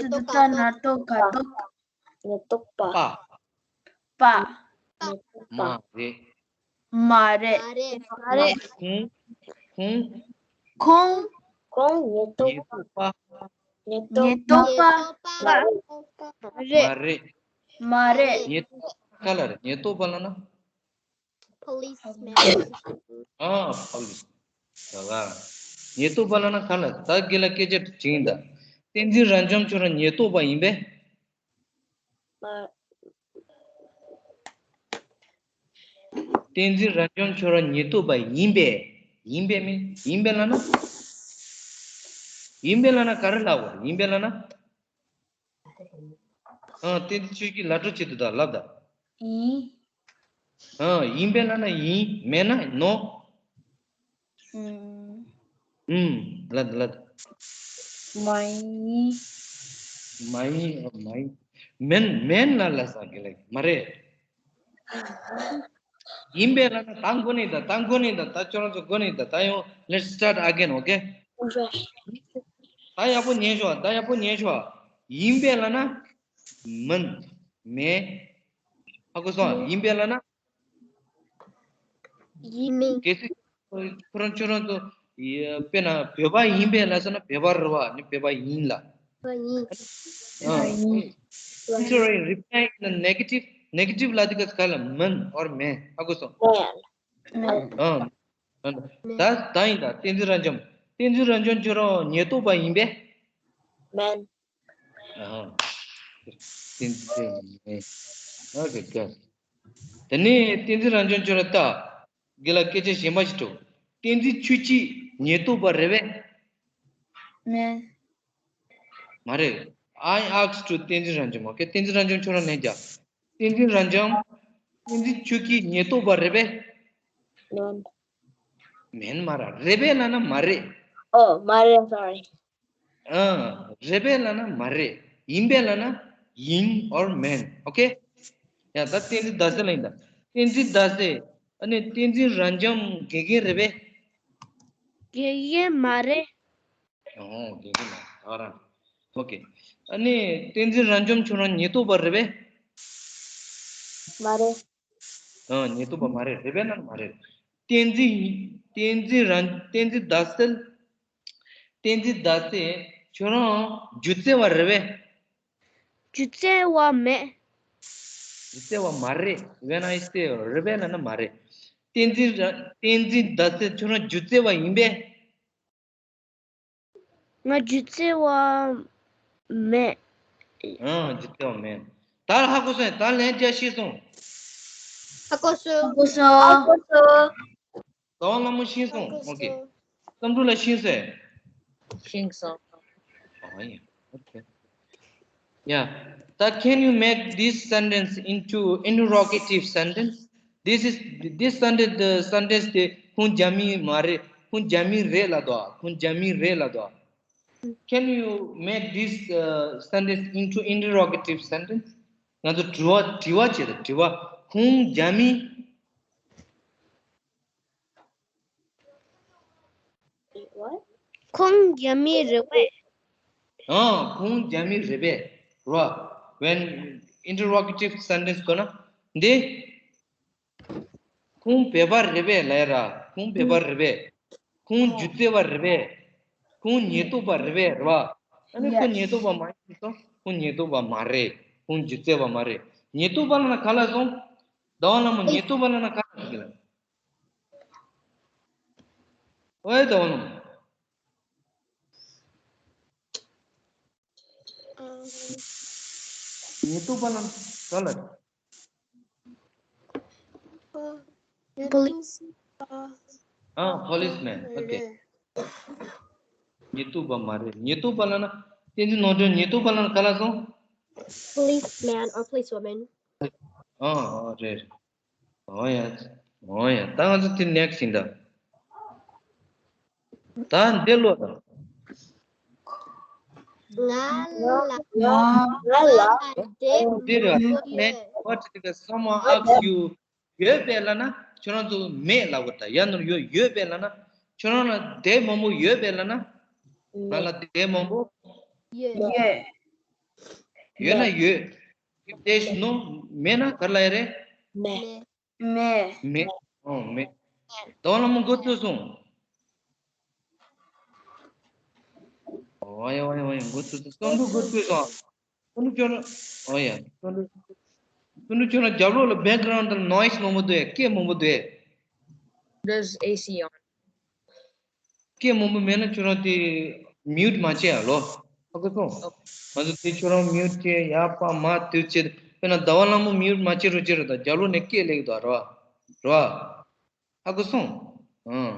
ཏོ་ག་རྟོག་ཉེན་རྟོག་པ། པ། པ། མ་རེད། མ་རེད། མ་རེད། ཁོང་། ཁོང་། ཁོང་། ཁོང་ཉེན་རྟོག་ཉེན་རྟོག་པ། ཉེན་རྟོག་ཉེན་རྟོག་པ། པ། མ་རེད། མ་རེད། མ་རེད། ཉེན་རྟོག་པ་ག་ལ་རེད། ཉེན་རྟོག་པ་ལབ་ན། Policeman. ཨ། པོ་ལིས། ད་ག་ཉེན་རྟོག་པ་ལབ་ན་ག་ལ། ད་རྒན་ལགས་སྐད་ཆ་དྲིས་ཡིན་ད། བསྟན་འཛིན་རབ་འབྱམས་ཁྱོད་རང་ཉེན་རྟོག་པ་ཡིན་པས། མ། བསྟན་འཛིན་རབ་འབྱམས་ཁྱོད་རང་ཉེན་རྟོག་པ་ཡིན་པས། ཡིན་པས་མིན། ཡིན་པས་ལབ་ན། ཡིན་པས་ལབ་ན་ག་རེ་ལབ་དགོས། ཡིན་པས་ལབ་ན། ཨ། བསྟན་འཛིན་ཆོས་སྐྱིད་ལབ་འགྲོ་བྱེད་དུ་ད་ལབ་ད། ཡིན། ཨ། ཡིན་པས་ལབ་ན་ཡིན། མེད་ན་ནོ། ཨུམ། ཨུམ། ལབ་ད་ལབ་ད། མ་ཡིན། མ་ཡིན། ཨ། མ་ཡིན། མིན། མིན་ལ་ལ་ས་གི་ལ་མ་རེད། ཡིན་པས་ལབ་ན་ད་མགོ་ནས་ད། ད་མགོ་ནས་ད། ད་ཁྱོད་རང་ཚོ་མགོ་ནས་ད། ད་ཡང་let's start again, okay? ད་ཡག་པོ་ཉན་ཤོག་ད་ཡག་པོ་ཉན་ཤོག་ཡིན་པས་ལབ་ན། མིན། མེད། ཧ་གོ་སོང་། ཡིན་པས་ལབ་ན། ཡིན། གལ་སྲིད་ཁོ་རང་ཁྱོད་རང་ཚོ་ཡ། དཔེར་ན་བོད་པ་ཡིན་པས་ལབ་སོང་ན་བོད་པ་རེད་བ། ནི་བོད་པ་ཡིན་ལ། བོད་པ་ཡིན། ཨ། ཡིན། Sorry, reply in the negative. Negative ལབ་དུས་སྐབས་སུ་ག་ལ། མིན་or མེད། ཧ་གོ་སོང་། མེད། ཨ། ད་ད་ཡིན་ད། བསྟན་འཛིན་རབ་འབྱམས། བསྟན་འཛིན་རབ་འབྱམས་ཁྱོད་རང་ཉེན་རྟོག་པ་ཡིན་པས། མིན། ཨ། བསྟན་འཛིན་ཡིན། ཨོ་ཀེ། ག་དེ་ནས་བསྟན་འཛིན་རབ་འབྱམས་ཁྱོད་རང་ད། རྒན་ལགས་སྐད་ཆ་གཞན་པ་ཞིག་དྲིས། བསྟན་འཛིན་ཆོས་སྐྱིད་ཉེན་རྟོག་པ་རེད་པས། མིན། མ་རེད། I asked to བསྟན་འཛིན་རབ་འབྱམས། ཨོ་ཀེ། བསྟན་འཛིན་རབ་འབྱམས་ཁྱོད་རང་ལན་རྒྱག་བསྟན་འཛིན་རབ་འབྱམས། བསྟན་འཛིན་ཆོས་སྐྱིད་ཉེན་རྟོག་པ་རེད་པས། མིན། མིན་མ་རེད། རེད་པས་ལབ་ན་མ་རེད། ཨོ། མ་རེད། Sorry. ཨ། རེད་པས་ལབ་ན་མ་རེད། ཡིན་པས་ལབ་ན་ཡིན་or མིན། ཨོ་ཀེ། ཡ། ད་བསྟན་འཛིན་ཟླ་ཟེར་ལ་ཡིན་ད། བསྟན་འཛིན་ཟླ་ཟེར། ཨ་ནི་བསྟན་འཛིན་རབ་འབྱམས་དགེ་རྒན་རེད་པས། དགེ་རྒན་མ་རེད། ཨོ། དགེ་རྒན་མ་རེད། ཨོ་རང་། ཨོ་ཀེ། ཨ་ནི་བསྟན་འཛིན་རབ་འབྱམས་ཁྱོད་རང་ཉེན་རྟོག་པ་རེད་པས། མ་རེད། ཨ། ཉེན་རྟོག་པ་མ་རེད། རེད་པས་ན་མ་རེད། བསྟན་འཛིན། བསྟན་འཛིན་རང་། བསྟན་འཛིན་ཟླ་ཟེར། བསྟན་འཛིན་ཟླ་ཟེར། ཁྱོད་རང་སྒྱུ་རྩལ་བ་རེད་པས། སྒྱུ་རྩལ་བ་མེད། སྒྱུ་རྩལ་བ་མ་རེད། When I say རེད་པས་ལབ་ན་མ་རེད། བསྟན་འཛིན་ར། བསྟན་འཛིན་ཟླ་ཟེར། ཁྱོད་རང་སྒྱུ་རྩལ་བ་ཡིན་པས། ང་སྒྱུ་རྩལ་བ་མེད། ཨང་། སྒྱུ་རྩལ་བ་མེད། ད་ཧ་གོ་སོང་། ད་ལན་རྒྱག་ཤེས་སོང་། ཧ་གོ་སོང་། ཧ་གོ་སོང་། ཧ་གོ་སོང་། ཟླ་བ་ལྷ་མོ་ཤེས་སོང་། ཧ་གོ་ཨོ་ཀེ། སོང་། བསམ་གྲུབ་ལགས་ཤེས་སོང་། ཤེས་སོང་། ཨ་ཡ། ཨོ་ཀེ། Yeah. That can you make this sentence into interrogative sentence? This is, this sentence, the sentence དེ་ཁོང་རྒྱ་མི་མ་རེད། ཁོང་རྒྱ་མི་རེད་ལབ་འདུག་ཁོང་རྒྱ་མི་རེད་ལབ་འདུག Can you make this uh, sentence into interrogative sentence? ང་ཚོ་དྲི་བ་དྲི་བ་བྱེད་དང་དྲི་བ། ཁོང་རྒྱ་མི། ཁོང་རྒྱ་མི་རེད་པས། ཨ་ཁོང་རྒྱ་མི་རེད་པས། རོ། When interrogative sentence དགོས་ན་འདི། ཁོང་བོད་པ་རེད་པས་ལབ་ཡ་ར། ཁོང་བོད་པ་རེད་པས། ཁོང་སྒྱུ་རྩལ་བ་རེད་པས། ཁོང་ཉེན་རྟོག་པ་རེད་པས་རེད་བ། ཨ་ནི་ཁོང་ཉེན་རྟོག་པ་མ་ཡིན་སོང་། ཁོང་ཉེན་རྟོག་པ་མ་རེད། ཁོང་སྒྱུ་རྩལ་བ་མ་རེད། ཉེན་རྟོག་པ་ལབ་ན་ག་ལ་སོང་། ཟླ་བ་ལྷ་མོ་ཉེན་རྟོག་པ་ལབ་ན་ག་ལ་སོང་། ཨོའི་ཟླ་བ་ལྷ་མོ། ཉེན་རྟོག་པ་ལ་ག་ལ། Police. ཨ་policeman. Okay. ཉེན་རྟོག་པ་མ་རེད། ཉེན་རྟོག་པ་ལབ་ན་བསྟན་འཛིན་ནོར་སྒྲོན་ཉེན་རྟོག་པ་ལབ་ན་ག་ལ་སོང་། Policeman or policewoman. ཨ་ཨ་རེད་རེད། འོ་ཡ། འོ་ཡ། ད་ང་ཚོ་དེ་next ཡིན་ད། ད་འདི་ལོ་ད། ང་ལ་ང་ལ་དེབ་འདི་རེད། What if someone ask you ཡོད་པས་ལབ་ན་ཁྱོད་རང་ཚོ་མེད་ལབ་དགོས། ད་ཡ་ནོར་ཡོད། ཡོད་པས་ལབ་ན་ཁྱོད་རང་ལ་དེབ་མང་པོ་ཡོད་པས་ལབ་ན། ང་ལ་དེབ་མང་པོ་ཡོད། ཡོད། ཡོད་ན་ཡོད། If there is no མེད་ན་ག་རེ་ལབ་ཡ་རེད། མེད། མེད། མེད། མེད། ཨོ་མེད། ཟླ་བ་ལྷ་མོ་འགོ་ཚུགས་སོང་། ཨོ་ཡ་ཨོ་ཡ་ཨོ་ཡ་འགོ་ཚུགས་སོང་། སོང་འགྲོ་འགོ་ཚུགས་སོང་། སོང་འགྲོ་ཁྱོད་རང་། ཨོ་ཡ། སོང་འགྲོ། སོང་འགྲོ་ཁྱོད་རང་རྒྱབ་ལོགས་ལ་background དང་noise མང་པོ་འདུག་ཨེ། སྐད་མང་པོ་འདུག་ཨེ། There's A C on. སྐད་མང་པོ་མེད་ན་ཁྱོད་རང་དེ་mute མ་བྱེད་ཨ་ལོ། ཧ་གོ་སོང་། ང་ཚོ་དེ་ཁྱོད་རང་mute བྱེད། ཡར་ཕར་མར་དུས་བྱེད། དཔེར་ན་ཟླ་བ་ལྷ་མོ་mute མ་བྱེད་རོགས་བྱེད་རོགས། ད་རྒྱབ་ལོགས་ནས་སྐད་སླེབས་ཀྱི་འདུག་རེད་བ། རེད་བ། ཧ་གོ་སོང་། ཨང་།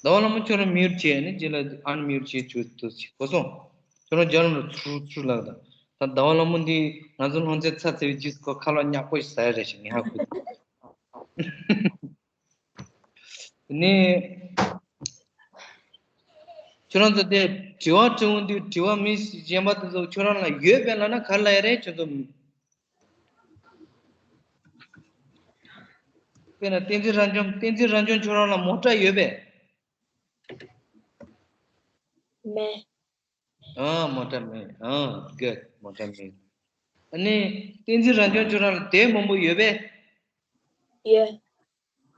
ཟླ་བ་ལྷ་མོ་ཁྱོད་རང་mute བྱེད་ནས་རྗེས་ལ་unmute བྱེད་བཅུག་ཏུ་བྱེད། གོ་སོང་། ཁྱོད་རང་རྒྱབ་ལོགས་ནས་ཚུར་ཚུར་ལབ་དང་། ད་ཟླ་བ་ལྷ་མོ་འདི་ང་ཚོ་སློབ་ཚན་ཚར་ཚར་བའི་རྗེས་སུ་ཁོ་ཁ་ལག་ཉག་པོ་ཞིག་ཟ་ཡ་རེད་ཞེས་ངས་ཧ་གོ། ནི། ཁྱོད་རང་ཚོ་དེ་དྲི་བ་དྲི་འོང་དུས་དྲི་བ་མི་གཞན་པ་དེ་ཚོ་ཁྱོད་རང་ལ་ཡོད་པས་ལབ་ན་ག་རེ་ལབ་ཡ་རེད་ཁྱོད་ཚོ། དཔེར་ན་བསྟན་འཛིན་རབ་འབྱམས། བསྟན་འཛིན་རབ་འབྱམས་ཁྱོད་རང་ལ་མོ་ཊ་ཡོད་པས། མེད། ཨ་མོ་ཊ་མེད། ཨ་good མོ་ཊ་མེད། ཨ་ནི་བསྟན་འཛིན་རབ་འབྱམས་ཁྱོད་རང་ལ་དེབ་མང་པོ་ཡོད་པས། ཡོད།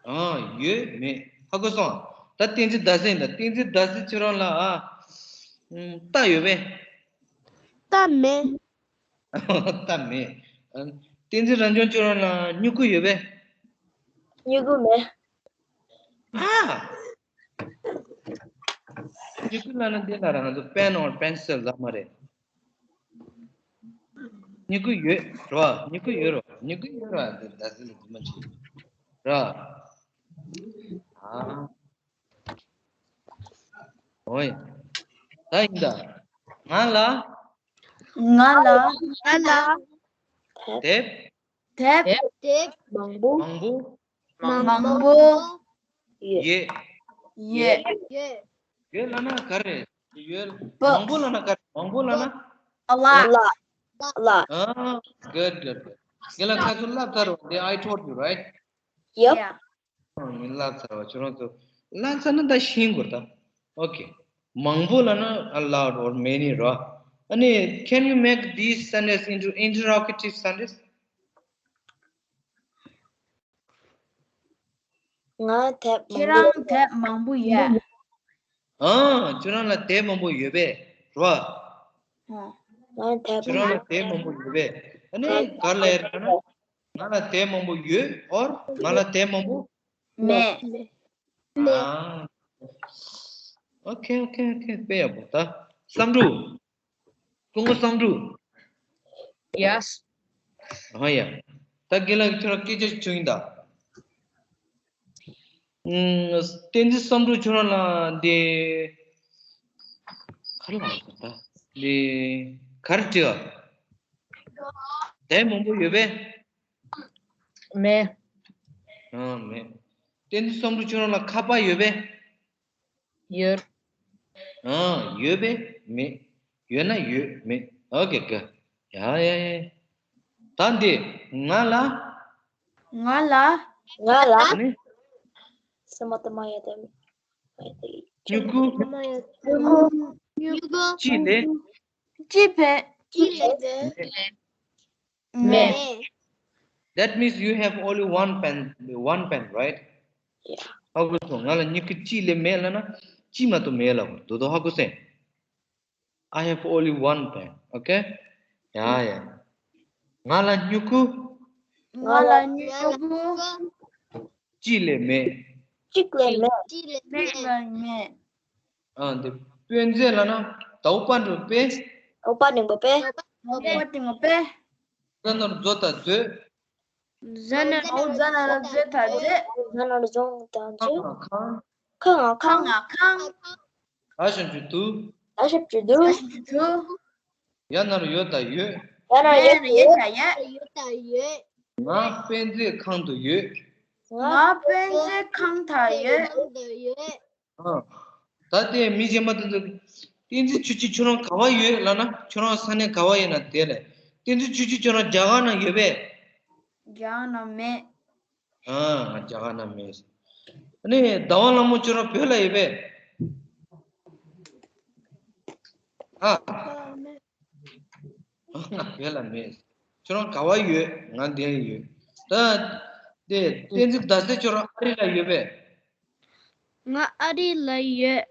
ཨ་ཡོད་མེད་ཧ་གོ་སོང་། ད་བསྟན་འཛིན་ཟླ་ཟེར་ཡིན་ད། བསྟན་འཛིན་ཟླ་ཟེར་ཁྱོད་རང་ལ་ཨ། ཨུམ། རྟ་ཡོད་པས། རྟ་མེད། རྟ་མེད། ཨ། བསྟན་འཛིན་རབ་འབྱམས་ཁྱོད་རང་ལ་སྨྱུ་གུ་ཡོད་པས། སྨྱུ་གུ་མེད། ཨ། སྨྱུ་གུ་ལབ་ན་འདི་ལ་རང་ཚོ་pen or pencil ལབ་མ་རེད། སྨྱུ་གུ་ཡོད་རེད་བ། སྨྱུ་གུ་ཡོད་རེད་བ། སྨྱུ་གུ་ཡོད་རེད་བ། འདི་ཟླ་ཟེར་ལ་འདི་མ་བྱེད་རེད་བ། ཨ། ཨོའི། ད་ཡིན་ད། ང་ལ། ང་ལ། ང་ལ། དེབ། དེབ། དེབ། མང་པོ། མང་པོ། མང་པོ། ཡོད། ཡོད། ཡོད། ཡོད། ཡོད་ལབ་ན་ག་རེ། ཡོད། Book. མང་པོ་ལབ་ན་ག་རེ། མང་པོ་ལབ་ན། A lot. A lot. ཨ། good good good. ངས་ལབ་ཁ་ཚུར་ལབ་ཚར་རོ། དེ་I told you, right? Yep. ཨ། ངས་ལབ་ཚར་བ། ཁྱོད་རང་ཚོ་ལབ་ཚར་ན་ད་ཤེས་དགོས་ད། Okay. མང་པོ་ལབ་ན་a lot or many རོ། ཨ་ནི་can you make these sentence into interrogative sentence? ང་དེབ་ཁྱེད་མང་པོ། རང་དེབ་མང་པོ་ཡོད། ཨ། ཁྱོད་རང་ལ་དེབ་མང་པོ་ཡོད་པས་རོ། ང་དེབ་ཁྱོད་རང་མང་ལ་དེབ་མང་པོ་ཡོད་པས། ཨ་ནི་ག་རེ་ལབ་ཡ་རེད་ན། ང་ལ་དེབ་མང་པོ་ཡོད། or ང་ལ་དེབ་མང་པོ། མེད། ཨ། Okay, okay, okay. དཔེ་ཡག་པོ་ད། བསམ་འགྲུབ། སྐུ་ངོ་བསམ་འགྲུབ། Yes. ཨ་ཡ། ད་རྒན་ལགས་ཁྱོད་རང་སྐད་ཆ་ཞིག་བྱུང་ཡིན་ད། ཨུམ། བསྟན་འཛིན་བསམ་འགྲུབ་ཁྱོད་རང་ལ་འདི། ག་རེ་ལབ་དགོས་ད། འདི། ག་རེ་དྲི་བ། དེབ་མང་པོ་ཡོད་པས། མེད། ཨ་མེད། བསྟན་འཛིན་བསམ་འགྲུབ་ཁྱོད་རང་ལ་ཁ་པར་ཡོད་པས། ཡོད། ཨ། ཡོད་པས་མེད། ཡོད་ན་ཡོད། མེད། ཨོ་ཀེ། ག་ཡ་ཡ་ཡ། ད་འདི། ང་ལ། ང་ལ། ང་ལ། ནི། སེ་མ་ཏ་མ་ཡ་ཏ། སྨྱུ་གུ། སྨྱུ་གུ། གཅིག་ལས། གཅིག་བས། གཅིག་ལས། མེད། That means you have only one pen, one pen, right? Yeah. ཧ་གོ་སོང་། ང་ལ་སྨྱུ་གུ་གཅིག་ལས་མེད་ལབ་ན། གཅིག་མ་གཏོགས་མེད་ལབ། དོ་དོ་ཧ་གོ་སོང་། I have only one pen. Okay? ཡ་ཡ། ང་ལ་སྨྱུ་གུ། ང་ལ་སྨྱུ་གུ། གཅིག་ལས་མེད། གཅིག་ལས་མེད། མེད་ལ་མེད། ཨ། འདི་དཔེ་མཛོད་ལབ་ན། ད་འོག་པ་འགྲོ་དཔེ། འོག་པ་འགྲེང་བུ་དཔེ། འོག་པ་འགྲེང་བུ་དཔེ། ཟ་ན་རོ་ཛོ་ད་མཛོད། ཟ་ན་རོ་ཛ་ན་རོ་ཛོ་ད་མཛོད། ཟ་ན་རོ་ཛོ་ད་མཛོད། ཁ་ང་ཁང་། ཁ་ང་ཁ་ཁང་། ང་ཁང་། ད་ཞབས་ཀྱུ་དུ། ད་ཞབས་ཀྱུ་དུ། ཞབས་ཀྱུ་དུ། ཡ་ན་རོ་ཡོ་ད་ཡོད། ཡ་ན་རོ་ཡོ་ད་ཡོད། ཡོད་ད་ཡོད། ང་དཔེ་མཛོད་ཁང་དུ་ཡོད། ང་དཔེ་མཛོད་ཁང་དུ་ཡོད། ཨ། ད་དེ་མི་གཞན་པ་དེ་ཚོ། བསྟན་འཛིན་ཆོས་སྐྱིད་ཁྱོད་རང་ག་བ་ཡོད་ལབ་ན། ཁྱོད་རང་ས་གནས་ག་བ་ཡིན་ན་དེ་ལས། བསྟན་འཛིན་ཆོས་སྐྱིད་ཁྱོད་རང་རྒྱ་གར་ན་ཡོད་པས། རྒྱ་གར་ན་མེད། ཨ། ང་རྒྱ་གར་ན་མེད། ཨ་ནི་ཟླ་བ་ལྷ་མོ་ཁྱོད་རང་བོད་ལ་ཡོད་པས། ཨ། ང་བོད་ལ་མེད། ཁྱོད་རང་ག་བ་ཡོད། ང་འདིར་ཡོད། ད་དེ་བསྟན་འཛིན་ཟླ་ཟེར་ཁྱོད་རང་ཨ་རི་ལ་ཡོད་པས། ང་ཨ་རི་ལ་ཡོད།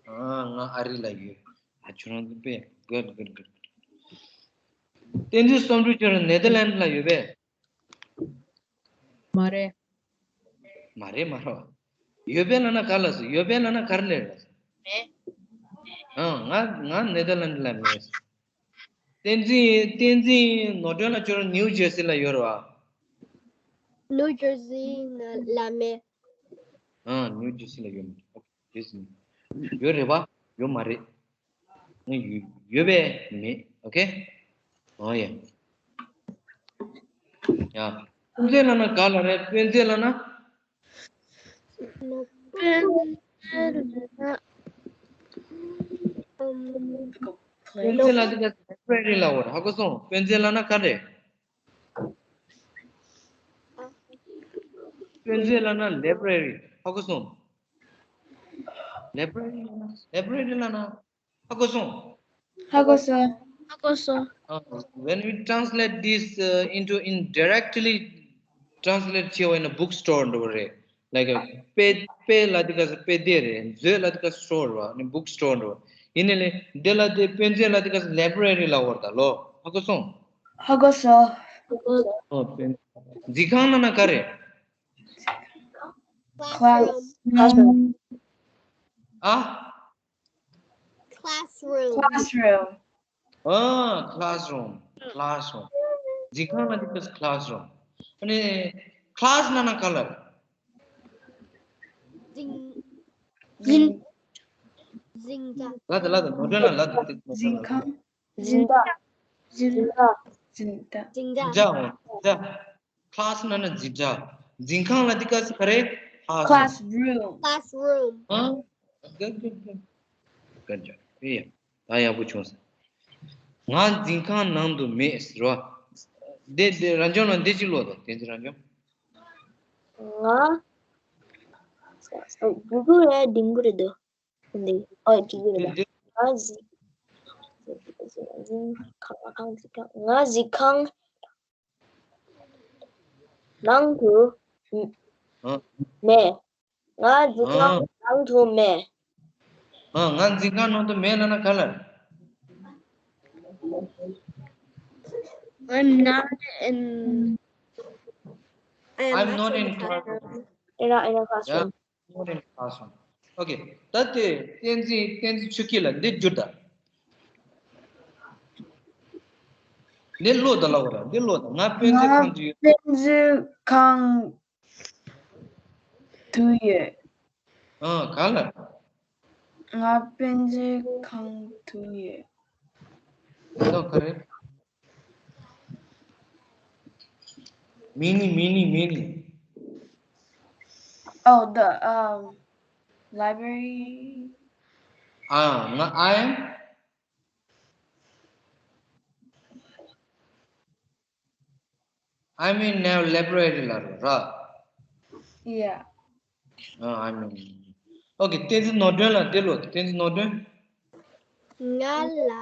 ཨ། ང་ཨ་རི་ལ་ཡོད། ཨ། ཁྱོད་རང་ཚོ་དཔེ་གུཌ་གུཌ་གུཌ། བསྟན་འཛིན་བསམ་འགྲུབ་ཁྱོད་རང་ནེ་དར་ལན་ཌི་ལ་ཡོད་པས། མ་རེད། མ་རེད་མ་རེད། ཡོད་པས་ལབ་ན་ག་ལ་སོ། ཡོད་པས་ལབ་ན་ག་རེ་ལབ་རེད། ཨ། ང་ང་ནེ་དར་ལན་ཌི་ལ་མེད། བསྟན་འཛིན་བསྟན་འཛིན་ནོར་སྒྲོན་ལགས་ཁྱོད་རང་ནིའུ་ཇར་སི་ལ་ཡོད་རེད་བ། ནིའུ་ཇར་སི་ལ་མེད། ཨ། ནིའུ་ཇར་སི་ལ་ཡོད་མ་རེད། ཨོ་ཁེ། ཡོད་རེད་བ། ཡོད་མ་རེད། ཡོད་ཡོད་པས་མེད། ཨོ་ཁེ། ཨོ་ཡ། ཡ། དཔེ་མཛོད་ལབ་ན་ག་ལ་རེད། དཔེ་མཛོད་ལབ་ན། དཔེ་མཛོད་ལབ་དུས་ཀ་ལའེ་བྷ་རེ་རི་ལབ་པ་རེད། ཧ་གོ་སོང་། དཔེ་མཛོད་ལབ་ན་ག་རེད། དཔེ་མཛོད་ལབ་ན་ལའེ་བྷ་རེ་རི། ཧ་གོ་སོང་། ལའེ་བྷ་རེ་རི་ལབ་ན། ལའེ་བྷ་རེ་རི་ལབ་ན། ཧ་གོ་སོང་། ཧ་གོ་སོང་། ཧ་གོ་སོང་། Uh, when we translate this uh, into in directly translate བྱས་པ་ཡིན་ན་book store འདྲ་བོ་རེད། Like དཔེ་དཔེ་ལབ་དུས་ཀ་དཔེ་དེབ་རེད། མཛོད་ལབ་དུས་ཀ་store རེད་བ། ནི་book store འདྲ་བོ། ཡིན་ནའི་ལས་འདི་ལ་དེ་དཔེ་མཛོད་ལབ་དུས་ཀ་library ལབ་པ་རེད་ད་ལོ། ཧ་གོ་སོང་། ཧ་གོ་སོང་། ཨོ་དཔེ་མཛོད། འཛིན་ཁང་ལབ་ན་ག་རེད། Class. ཨ། Classroom. Classroom. ཨ། classroom. Classroom. འཛིན་ཁང་ལབ་དུས་ཀ་classroom. ཨ་ནི་class ལབ་ན་ག་ལ། འཛིན་འཛིན། འཛིན་གྲྭ། ལབ་དང་ལབ་དང་ནོར་སྒྲོན་ལ་ལབ་དང་དེ་ནོར་སྒྲོན་ལ། འཛིན་ཁང་། འཛིན་གྲྭ། འཛིན། འཛིན་གྲྭ། འཛིན་གྲྭ། འཛིན་གྲྭ། འཛིན་གྲྭ། འཛིན་གྲྭ། class ལབ་ན་འཛིན་གྲྭ། འཛིན་ཁང་ལབ་དུས་ཀ་ག་རེད། classroom. Classroom. Classroom. ཨ། good good good. Good job. ཨེ་ཡ། ད་ཡག་པོ་བྱུང་སོང་། ང་འཛིན་ཁང་ནང་དུ་མེད་ཟེར་བ། དེ་དེ་རང་སྦྱོང་ལ་འདི་གཅིག་ཀློག་དང་། དེ་ཚོ་རང་སྦྱོང་། ང་། ཨོ། གུ་གུ་རེད། ལྡིང་གུ་རེད་འདུག་འདི། ཨོ། གི་གུ་རེད་ད། ང་གཟིགས། ང་གཟིགས་ཁང་། ང་གཟིགས་ཁང་། ང་གཟིགས་ཁང་། ནང་དུ། ཨ། མེད། ང་གཟིགས་ཁང་ནང་དུ་མེད། ཨ། ང་འཛིན་ཁང་ནང་དུ་མེད་ལབ་ན་ག་ལ། I'm not in. I'm not in classroom. In a, in a classroom. Not in classroom. Okay. ད་དེ་བསྟན་འཛིན་བསྟན་འཛིན་ཆོས་སྐྱིད་ལགས་འདི་བསྒྱུར་དང་། འདི་ཀློག་དང་ལབ་པ་རེད། འདི་ཀློག་དང་། ང་དཔེ་མཛོད་ཁང་དུ་ཡོད། དཔེ་མཛོད་ཁང་དུ་ཡོད། ཨ། ག་ལ། ང་དཔེ་མཛོད་ཁང་དུ་ཡོད། ད་ག་རེ། མི་ནི་མི་ནི་མི་ནི། Oh, the um library. ཨ། ང་I am, I'm in now library ལ་རོ་ར། Yeah. ཨ། I'm in. Okay, བསྟན་འཛིན་ནོར་སྒྲོན་ལ་དེ་ལོ། བསྟན་འཛིན་ནོར་སྒྲོན། ང་ལ།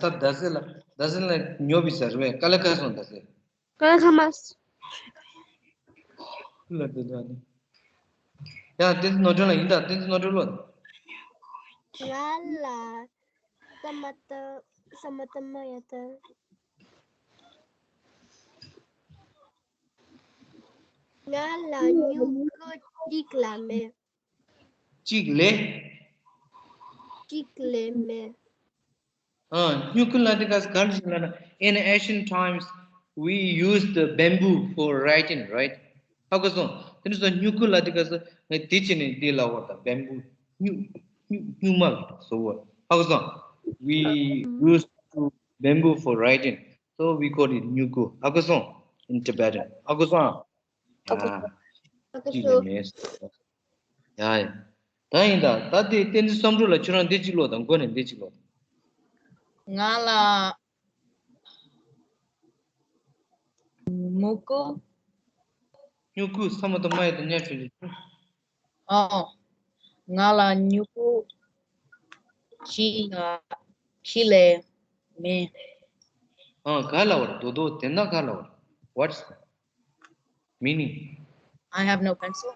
ད་ད་ཟེར་ལ། ད་ཟེར་ལ་ཉོ་བི་ཟེར་བས་ཀ་ལ་ཁ་སོང་ད་ཟེར། ཀ་ལ་ཁ་མ། ལ་དེ་ད་ནི། ཡ་བསྟན་འཛིན་ནོར་སྒྲོན་ལ་ཡིན་ད། བསྟན་འཛིན་ནོར་སྒྲོན་ལོ། ང་ལ་ས་མ་ཏ། ས་མ་ཏ་མ་ཡ་ཏ། ང་ལ་སྨྱུ་གུ་གཅིག་ལས་མེད། གཅིག་ལས། གཅིག་ལས་མེད། ཨ། སྨྱུ་གུ་ལ་དེ་ག་ག་རེ་ཞིག་ལ་ན། In ancient times, we used the bamboo for writing, right? ཧ་གོ་སོང་། དེ་ནི་སོ་སྨྱུ་གུ་ལ་དེ་ག་སོ་ངས་དེ་ཅི་ནས་དེ་ལ་བོར་ད་bamboo. སྨྱུ་སྨྱུ་སྨྱུ་མ་སོ་བོར། ཧ་གོ་སོང་། We used to bamboo for writing. So we call it སྨྱུ་གུ། ཧ་གོ་སོང་། In Tibetan. ཧ་གོ་སོང་། ཨ། ཨ་ཀ་ཅིག་ལས་མེད། ཡ་ཡ། ད་ཡིན་ད། ད་དེ་བསྟན་འཛིན་བསམ་གྲུབ་ལ་ཁྱོད་རང་འདི་གཅིག་ཀློག་དང་། མགོ་ནས་འདི་གཅིག་ཀློག་དང་། ང་ལ་སྨྱུ་གུ། སྨྱུ་གུ། ས་མ་ཏ་མ་ཡ་ཏ་ཉ་ཆོས་ཅན། ཨོ། ང་ལ་སྨྱུ་གུ་གཅིག་ལ་གཅིག་ལས་མེད། ཨ། ག་ལ་བར་དོ་དོ་དེ་འདྲ་ག་ལ་བར། What's meaning? I have no pencil.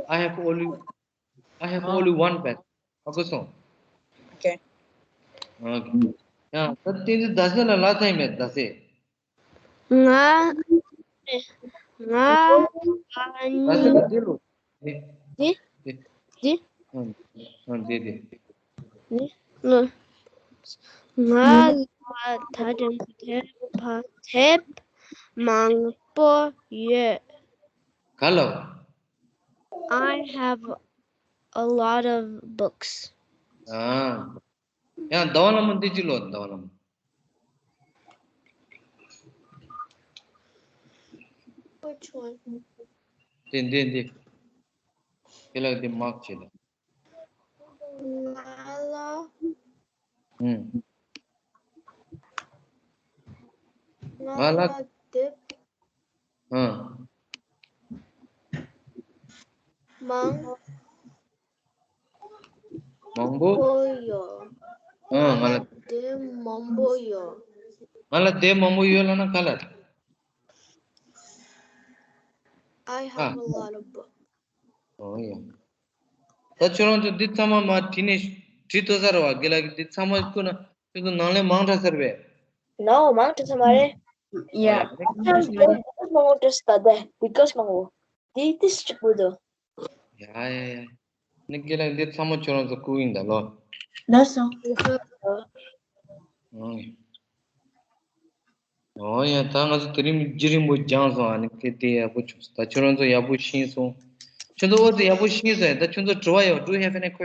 I have only, I have only one pencil. ཧ་གོ་སོང་། Okay. Okay. ཡ་ད་བསྟན་འཛིན་ཟླ་ཟེར་ལ་ལ་ཚན་མེད་ཟླ་ཟེར། ང་། ང་་། ཟླ་ཟེར་ལ་དེ་ལོ། དེ། འདི། དེ། འདི། ཨ་འདི་དེ། ནི། ང་། ང་ལ་ད་དུང་དེབ་ཕ་དེབ་མང་པོ་ཡོད། ག་ལ། I have a lot of books. ཨ། ཡང་ཟླ་བ་ལྷ་མོ་འདི་གཅིག་ཀློག་ཟླ་བ་ལྷ་མོ། Which one? འདི་འདི་འདི། དེ་ལ་འདི་མར་ཀ་བྱེད་ད། ང་ལ། ཨུམ། ང་ལ། ང་ལ་དེབ། ཨ། མང་། མང་པོ། པོ་ཡོད། ཨ། ང་ལ། དེབ་མང་པོ་ཡོད། ང་ལ་དེབ་མང་པོ་ཡོད་ལབ་ན་ག་ལ། I have a lot of books. ཨོ་ཡ། ད་ཁྱོད་རང་ཚོ་འདི་ཚང་མ་མར་བྲིས་ནས་བྲིས་ཐུབ་ས་རེད་བ། དགེ་ལགས་ཀྱིས་འདི་ཚང་མ་བསྐུར་ན་ཁྱོད་ཚོ་ནང་ལས་མང་དྲགས་ས་རེད་པས། ནའོ་མང་དྲགས་ས་མ་རེད། ཡ། ཨ་ཡ། ཨ་ཁམ་ཁྱོད་ཚོ་མང་པོ་དྲགས་ས་ད་ལྟ་དེ་ག་མང་པོ། དེ་དེ་གཅིག་པུ་འདུག་ཡ་ཡ་ཡ། ནི་དགེ་ལགས་འདི་ཚང་མ་ཁྱོད་རང་ཚོ་བསྐུར་ཡིན་ད་ལོ། ལགས་སོ། ཨོ་ཡ། ཨོ་ཡ། ད་ང་ཚོ་དེ་རིང་རྒྱུན་རིང་པོ་སྦྱངས་སོང་། ཨ་ནི་སྐད་དེ་ཡག་པོ་བྱུང་སོང་། ད་ཁྱོད་རང་ཚོ་ཡག་པོ་ཤེས་སོང་། ཁྱོད་ཚོ་ཨོ་ཙི་ཡག་པོ་ཤེས་སོང་། ད་ཁྱོད་ཚོ་དྲི་བ་ཡོད། Do you have any question?